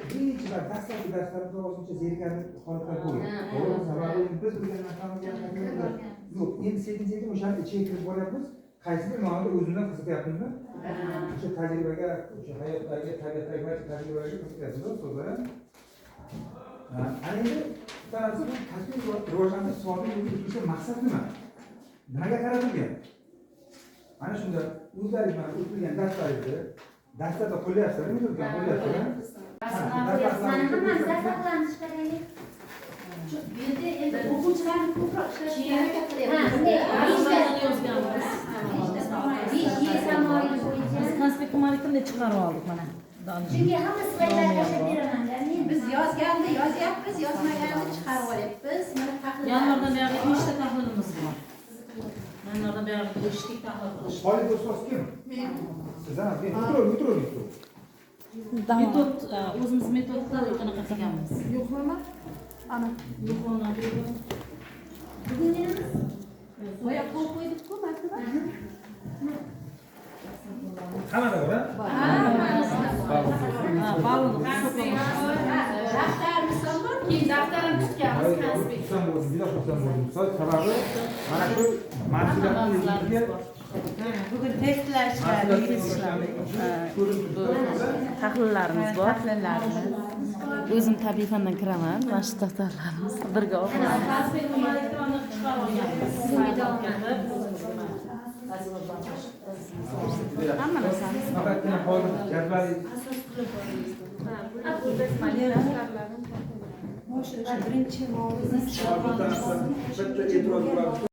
Birinchi bor dastlabki darslarda ozgincha zerikarli holatlar bo'lgan. To'g'ri, sababi endi biz bilgan narsamizga yo'q. Endi sekin sekin o'shani ichiga kirib boryapmiz. Qaysidir ma'noda o'zimdan qiziqyapmizmi? O'sha tajribaga, o'sha hayotdagi, tabiatdagi barcha tajribalarga qiziqyapmiz, ustozlar. Ana endi bitta narsa, bu kasbiy rivojlantirish soatini o'zi maqsad nima? Nimaga qaratilgan? Mana shunda o'zlaringiz mana o'tilgan darslaringizni darslarda qo'llayapsizlar, metodikani qo'llayapsizlar. Mana hammamiz daftarlarni chiqaraylik. Bu yerda endi o'quvchilarni ko'proq ishlashga harakat Ha, qilyapmiz. Beshta besh Y tamoyili bo'yicha. Biz konspekt malikni chiqarib oldik mana. Chunki hamma slaydlarni tashlab beraman men. Biz yozganni yozyapmiz, yozmaganni chiqarib olyapmiz. Mana tahlil. Yanvardan beri 3 ta tahlilimiz bor. Yanvardan beri eshitdik, tahlil qilish. Xolid ustoz kim? Men. Siz ham, men o'tiravering, o'tiravering. Metod, o'zimiz metodda qanaqa qilganmiz. Yo'qlama. Ana. Yo'qlama. Bugunginimiz Boya qo'l qo'ydik-ku martaba. Hammada bor, ha? Ha, ballini hisoblamoqchi. Daftarimiz ham bor. Keyin daftarini tutganmiz, konspekt. Xursand bo'ldim, juda xursand bo'ldim. Ustoz, sababi mana shu mas'uliyatni Hammamizlarimiz o'zimizga bor. Bugun testlar ishladik. ko'rinib turibdi. Tahlillarimiz bor. Tahlillarimiz. O'zim tabiiy fandan kiraman. Mana shu daftarlarimiz birga o'qiymiz. Konspekt malikni chiqarib olganmiz. Hamma narsamiz. Faqatgina hozir jadval Boshida birinchi mavzu bitta narsa, bitta e'tiroz bo'ladi.